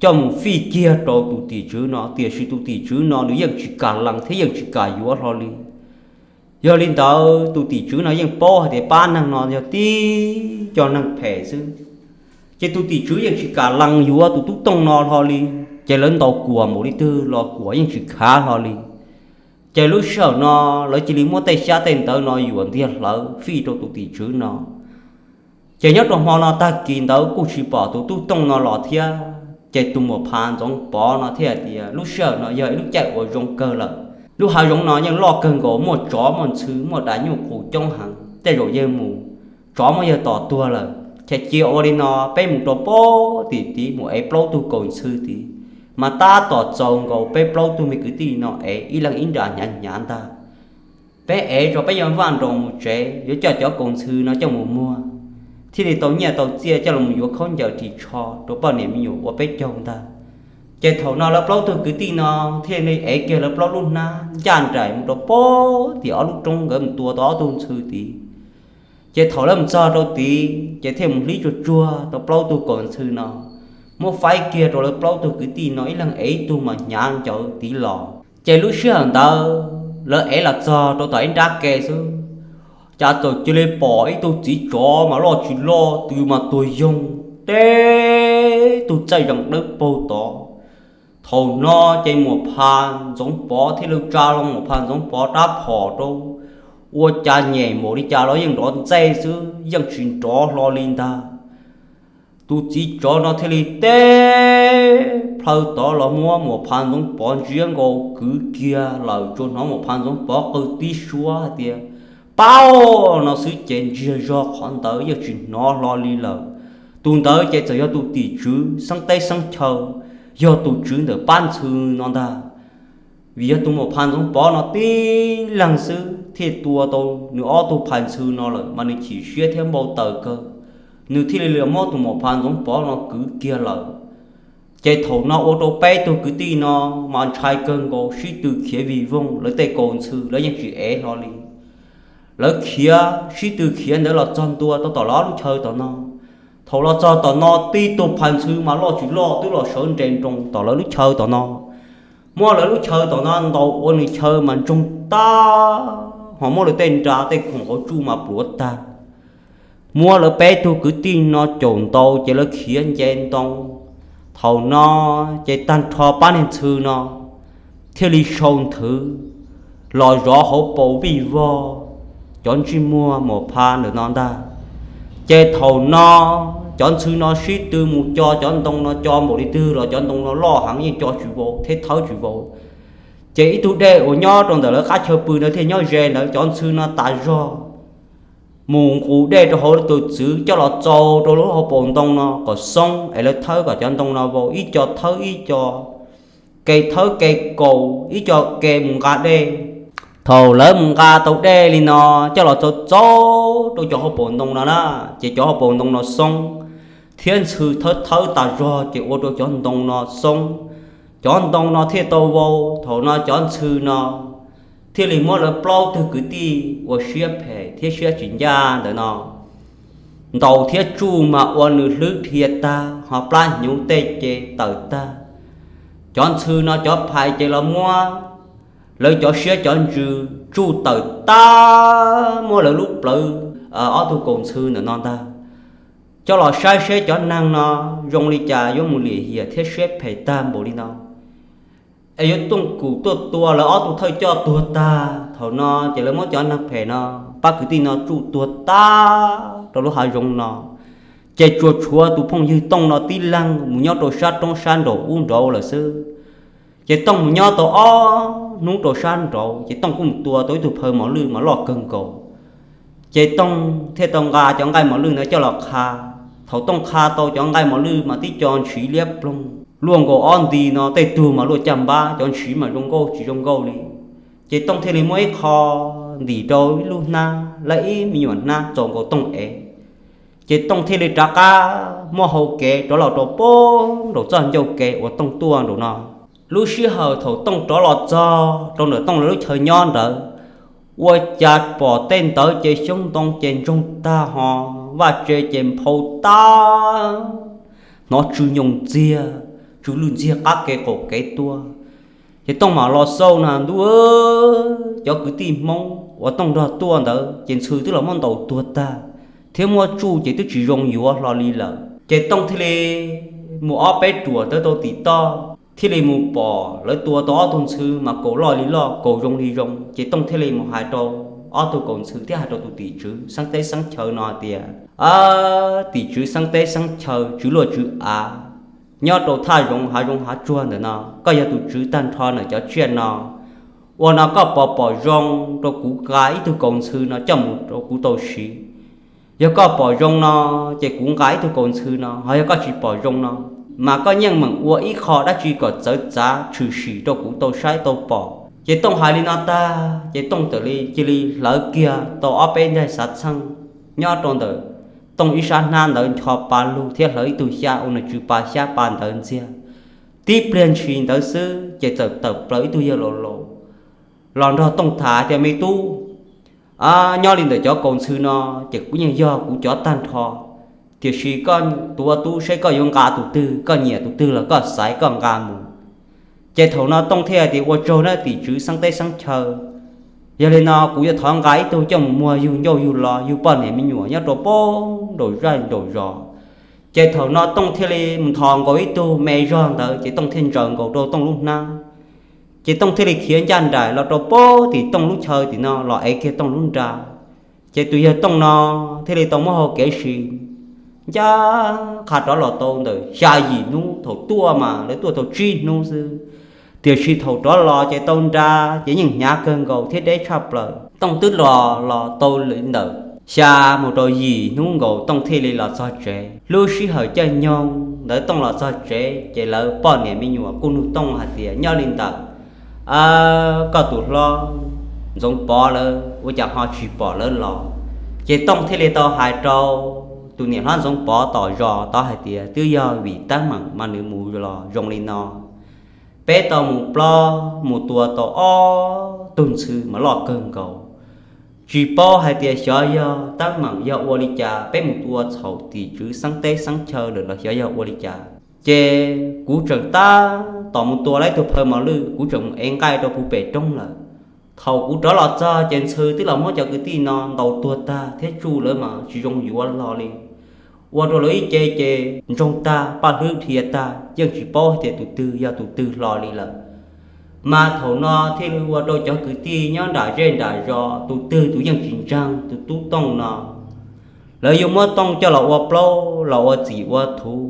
coj mus fij kiag rau tus tim tswv no, tiam sis tus tim tswv no nws yeej tsis kam lees thiab yeej tsis kam yuav hlo li. Yog li ntawd tus tim tswv no yeej paub hais tias pab neeg no yog tib cov neeg phem xwb, ces tus tim tswv yeej tsis kam lees yuav tus tub Tooj no hlo li. Ces lawv ntaus kuam npaum li twg los kuam yeej tsis khav hlo li. Ces lub sij hawm no lawv cia li muab tej xyab tej ntawv no yuam ntiag hlawv fij rau tus tim tswv no. Ces nyob rau hmo no tag kis ntawd kuj tsis pom tus tub Tooj no los thiab. Ces tus Muam Pha Ntxoov Pov no thiaj hais tias lub sij hawm no yog ib lub caij uas zoo kawg lawm, lub hav zoov no yeej loj kawg nkaus, muaj tsov muaj ntxhw muaj daim nyuj qus coob heev, tej zaum yawg mus tsov muab yawg tom tuag lawm. Ces cia ua li no, peb mus rau puag tim tid mus ev plaub tug kaus ntxhw tid, mas tab tom txaus nkaus peb plaub tug me kwv tij no ev ib leeg ib nra hnyav hnyav ntag. Peb ev tso peb yuav vaj nroos mus tsev, yuav coj cov kaus ntxhw no coj mus muag, thiaj li tau nyiaj tau txiaj coj los yuav khaub ncaws ris tsho rau poj niam me nyuam ua peb caug ntag. Ces thaum no lawv plaub tug kwv tij no thiaj li ev kiag lawv plaub lub hnab ncaj nraim mus rau puag tim ob lub roob, nkawd mus tua tau ob tug ntxhw tid. Ces thaum lawv mus txog rau tid ces thiaj mus hlib tsuag tsuag tau plaub tug kaus ntxhw no, muab faib kiag rau lawv plaub tug kwv tij no ib leeg ev ib tug mas hnyav ncawv tid los. Ces lub sij hawm ntawd lawv ev los txog rau tom ib nrab ke xwb, cas txawm cia li pom ib tug txiv tsov mas loj tsis loj twb mas tuag yoog, teb tug txaij zees dawb paug tod. Thaum no ces Muam Pha Ntxoov Pov thiaj li tsa loo Muam Pha Ntxoov Pov rab phom rau, ua cas nyem npaum li cas los yeej nrov ntxej xwb, yeej tsis nrov hlo li ntag. Tus txiv tsov no thiaj li teb plhaw tod los muab Muam Pha Ntxoov Pov ntsiab nkaus kwv kiag lawm, tsuas hnov Muam Pha Ntxoov Pov qw tib suab hais tias, Paub! No xwb ces ntsiag zog qhov ntawd yeej tsis hnov hlo li lawm. Tus ntawd ces txawm yog tus tim tswv xeeb teb xeeb chaw, yog tus tswv ntawm pab ntxhw no ntag. Vim yog tus Muam Pha Ntxoov Pov no tib leeg xwb thiaj tua tau nws ob tug phais ntxhw no lawm mas nws chim siab thiab npau taws kawg, nws thiaj li muab tus Muam Pha Ntxoov Pov no kwv kiag lawm. Ces thaum no ua rau peb tug kwv tij no mas ntshai kawg nkaus, sib tw khiav vij voog, lawv tej kaus ntxhw lawv yeej tsis ev hlo li. Lawv khiav sib tw khiav ntawd los txog ntua tau tom lawv ob lub chaw tom no. Thaum los txog tom no tib tug phais ntxhw mas loj tsis loj twb los sawv nres nroos tom lawv lub chaw tom no, muab lawv lub chaw tom no ntaus ua nws chaw mas ntsoog tag, ho muab lawv tej nra tej khoom hauv tsuj mas pluav tag. Muab lawv peb tug kwv tij no caum ntaus ces lawv khiav nce ntoo. Thaum no ces tag nrho pab niag ntxhw no thiaj li sau nthwv los zov hauv paus vij vog cov ntsej muag Muam Pha ntawm no ntag. Ces thaum no cov ntxhw no sib tw mus co cov ntoo no, co npaum li twg los cov ntoo no loj heev yeej co tsis vau thiab thawb tsis vau. Ces ib tug dej uas nyob rau ntawm lawv qab chaw pw ntawd thiaj nyob ze ntawd, cov ntxhw no tas zog mus nqus dej rau hauv tus txwv coj los txaus rau lub hauv paus ntoo no kom xoob es lawv thawb kom cov ntoo no vau, ib co thawb ib co, ke thawb ke kaus, ib co ke mus nqa dej. Thaum lawv mus nqa tau dej li no coj los txaus txaus rau cov hauv paus ntoo no na, ces cov hauv paus ntoo no xoob thiab ntxhw thawb thawb tas zog ces ua rau cov ntoo no xoob, cov ntoo no thiaj tau vau. Thaum no cov ntxhw no thiaj li muab lawv plaub tug kwv tij ua siab phem thiab siab tsis ncaj ntawm no ntaus thiab tsuj mas ua nws hlwb dhia tag, ho plab hnyuv tej ces tawm tag. Cov ntxhw no cov phais ces los muab lawv cov siab cov ntsws tsuj tawm tag, muab lawv lub plawv ob tug kaus ntxhw ntawm no ntag coj los saib seb cov neeg no zoo li cas yuav mus lim hiam thiab siab phem tag npaum li no es yuav tuaj kum tuaj tua lawv ob tug thawj coj tuag tag. Thaum no ces lawv muab cov neeg phem no, pab kwv tij no tsuj tuag tag rau lub hav zoov no, ces tsuas tshuav tus phooj ywg Tooj no tib leeg mus nyob rau sab roob sab nraum ub nraud lawm xwb. Ces Tooj mus nyob tau ob hnub rau sab nraud ces Tooj kuj mus tua tau ib tug phaw mos lwj mas loj kawg nkaus. Ces Tooj thiaj tau nqa cov nqaij mos lwj ntawd coj los qha. Thaum Tooj qha tau cov nqaij mos lwj mas tib co ntshiv liab ploog luaj nkaus ob nti no, tej tug mas luaj caj npab, cov ntshiv mas zoo nkauj tsis zoo nkauj li. Ces Tooj thiaj li muab ib qho ntim rau ib lub hnab, lawv ib me nyuam hnab txaus nkaus Tooj ev. Ces Tooj thiaj li rov qab muaj hau kev rov los rau pem nraum txoj ncauj kev uas Tooj tuaj nraum no. Lub sij hawm thaum Tooj rov los txog rau ntawm Tooj lawv lub chaw nyob ntawd, ua cas pom tej ntawd ces xyoob ntoo ces ntsoog tag, ho vaj tse ces nphau tag, hnov tsw nyoos ntxiag, tsw lwj ntxiag qab kev qaum kev tuaj. Ces Tooj mam los xauj na, ntuj, cov kwv tij Hmoob uas Tooj nrog tuaj ntawd ces ntxhw twb los muab ntaus tuag tag, thiab muab tsuj ces twb tsis zoo yuav hlo li lawm. Ces Tooj thiaj li mus ob peb ruam tawm tau tim toj, thiaj li mus pom lawv tua tau ob tug ntxhw mas kaus loj li loj, kaus zoo li zoo. Ces Tooj thiaj li mus hais rau ob tug kaus ntxhw thiab hais rau tus tim tswv xeeb teb xeeb chaw no hais tias, Tim tswv xeeb teb xeeb chaw, tswv luaj tswv av nyob rau thaj zoov hav zoov hav tsuag ntawm no, koj yog tus tswv tag nrho ntawm cov tsiaj no, ua no koj puas pom zoo rau kuv nqa ib tug kaus ntxhw no coj mus rau kuv tau siv? Yog koj pom zoo no ces kuv nqa ib tug kaus ntxhw no, ho yog koj tsis pom zoo no mas koj yeej meem ua ib qho dab tsi kom txawv txav tshwm sim rau kuv tau saib tau pom. Ces Tooj hais li no tag ces Tooj txawm li cia li hlawv kiag tau ob peb ncaig xav txheej nyob rau ntawm Tooj ib sab hnab ntawd ncho pa lug thiab hlawv ib tug xyab ua nws tsw pa xyab pa ntawd ntxiag. Tib pliag ntshis ntawd xwb ces txawm tawm plaws ib tug yawg laus laus los nrog Tooj tham tias, Me tub, Nyob li ntawm cov kaus ntxhw no ces kuv yeej yog kuv cov tag nrho, tiam sis koj tus ua tub saib koj yuav nqa tus twg, koj nyiam tus twg los koj xaiv koj nqa mus. Ces thaum no Tooj thiaj hais tias ua tsaug nawb tim tswv xeeb teb xeeb chaw, yog li no kuv yuav thov nqa ib tug coj mus muag yug ncauj yug lo yug poj niam me nyuam nyob rau pem nraum zaj nraum zos. Ces thaum no Tooj thiaj li mus nthos nkaus ib tug me zog ntawd ces Tooj thiaj ntsaws nkaus rau Tooj lub hnab. Ces Tooj thiaj li khiav ncaj nraim los rau pem tim Tooj lub chaw tim no los ev kiag Tooj lub nra. Ces tus yawg Tooj no thiaj li tau muab hau kev si ncaj qha rov los tau ntawm xya yim hnub, thaum tuaj mas lawv tuaj tau tsib hnub xwb, tiam sis thaum rov los ces tau nra ces yeej hnyav kawg nkaus thiab deb tshaj plaws. Tooj twb los los tau li ntawm xya mus rau yim hnub nkaus Tooj thiaj li los txog tsev. Lub sij hawm caij nyoog ntawd Tooj los txog tsev ces lawv poj niam me nyuam kuj nug Tooj hais tias nyob li ntawm koj tus hlob Ntxoov Pov lawv ua cas ho tsis pom lawv los. Ces Tooj thiaj li tau hais rau tus niam hlob Ntxoov Pov tom zos tod hais tias twb yog vim teeb meem mas nws mus los zoo li no. Peb tau mus plob mus tua tau ob tug ntxhw mas loj kawg nkaus. Tsis paub hais tias xyov yog teeb meem yog ua li cas peb mus tua txhaum tim tswv xeeb teb xeeb chaw lawm los xyov yog ua li cas. Ces kuv tseem tab tom mus tua lawv ib tug phaw mos lwj, kuv tseem mus ev nqaij rau puag pem roob lawm. Thaum kuv rov los txog ces ntxhw twb los muab cov kwv tij no ntaus tuag tag thiab tsuj lawv mas tsis zoo yuav hlo li. Ua rau lawv ib ce ces ntsoog tag, paj hlwb dhia tag, yeej tsis paub hais tias tus twg yog tus twg hlo li lawm. Mas thaum no thiaj li ua rau cov kwv tij nyob nram zej nram zos tus twg tus yeej tsis ntseeg tus tub Tooj no. Lawv yuav muab Tooj coj los ua plaub los ua txim ua thuv,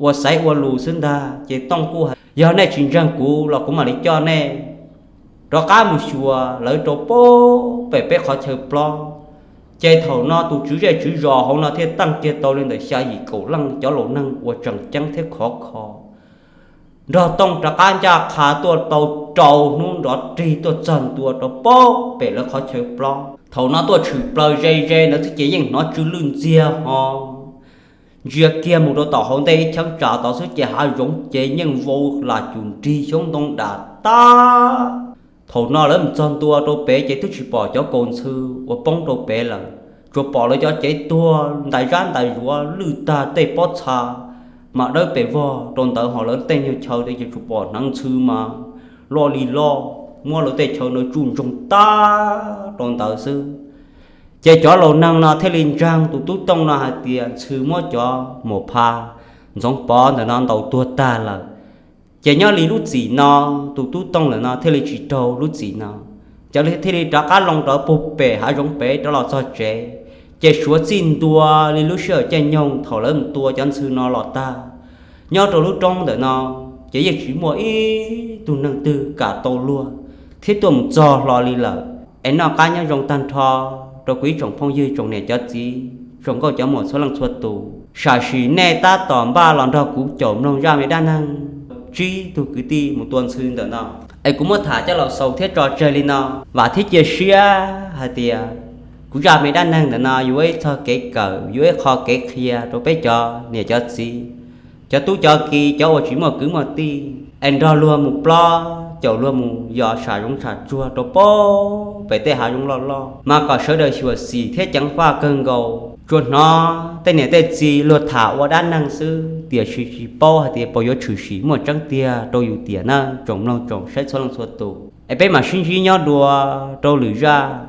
ua xaiv ua lus xwb ntag. Ces Tooj kuj hais yog nej tsis ntseeg kuv los kuv mam li coj nej rov qab mus xyuas lawv rau pem peb qhov chaw plob. Ces thaum no tus tswv zej tswv zos hauv no thiaj teej kiag tau li ntawm xya yim kaum leej cov laus neeg uas tseem ceeb thiab khov kho nrog Tooj rov qab ncaj qha tuaj tau rau hnub nrov rig tuaj txog ntua rau pem lawv qhov chaw plob. Thaum no tuaj tshwm plaws ze ze ntawd xwb ces yeej hnov tsw lwj ntxiag ho ntsia kiag mus rau tom hauv ntej ib cheeb tsam tod xwb ces hav zoov ces yeej vau lam cum nrig xyoob ntoo dam tag. Thaum no lawv mus txog ntua rau pem ces twb tsis pom cov kaus ntxhw uas poob rau pem lawm, tsuas pom lawv cov cev tuag ntais zab ntais zuav lwj tag tej pob txha mas dawb pes vog rau ntawd, ho lawv tej nyuag chaw ces tsuas pom hneev ntxhw mas loj li loj, muab lawv tej chaw ntawd tsuj ntsoog tag rau ntawd xwb. Ces cov laus neeg no thiaj li ntseeg tus tub Tooj no hais tias ntxhw muab cov muam pha Ntxoov Pov ntawm no ntaus tuag tag lawm. Ces nyob li lub txim no tus tub Tooj lawm no thiaj li tsis raug lub txim no. Ces lawv thiaj li rov qab loo rov puag pem hav zoov pem rov los txog tsev. Ces suav txij ntua li lub sij hawm caij nyoog thaum lawv mus tua cov ntxhw no los tag, nyob rau lub roob ntawm no ces yeej tsis muaj ib tug neeg twg kam tau luag thiab tuaj mus txog hlo li lawm. Es noj qab nyob zoo tag nrho rau kuv ib tsoom phooj ywg tsoom niam cov txiv tsoom nkauj cov muam txhua leej txhua tus, sam sim nej tab tom npaj los nrog kuv caum mloog zaj me dab neeg tsib tug kwv tij mus tua ntxhw ntawm no. Es kuv muab tham coj los xaus thiab tso tseg li no, vam thiab cia siab hais tias kuv zaj me dab neeg ntawm no yuav ib txog kev kawm, yuav ib qho kev qhia rau peb cov niam cov txiv, cov tub cov ki, cov uas tsis muaj kwv muaj tij, es nrog luag mus plob, caum luag mus yos sam zoov sam tsuag rau pem tej hav zoov loj loj, mas kom sawv daws xyuam xim thiab ceev faj kawg nkaus. Tsuas hnov tej niam tej txiv luag tham ua dab neeg xwb, tiam sis tsis paub hais tias puas yuav tshwm sim muaj tseeb tiag rau yus tiam na tsoom mloog tsoom saib txhua leej txhua tus. Es peb mam sib ntsib nyob dua rau lwm zaj.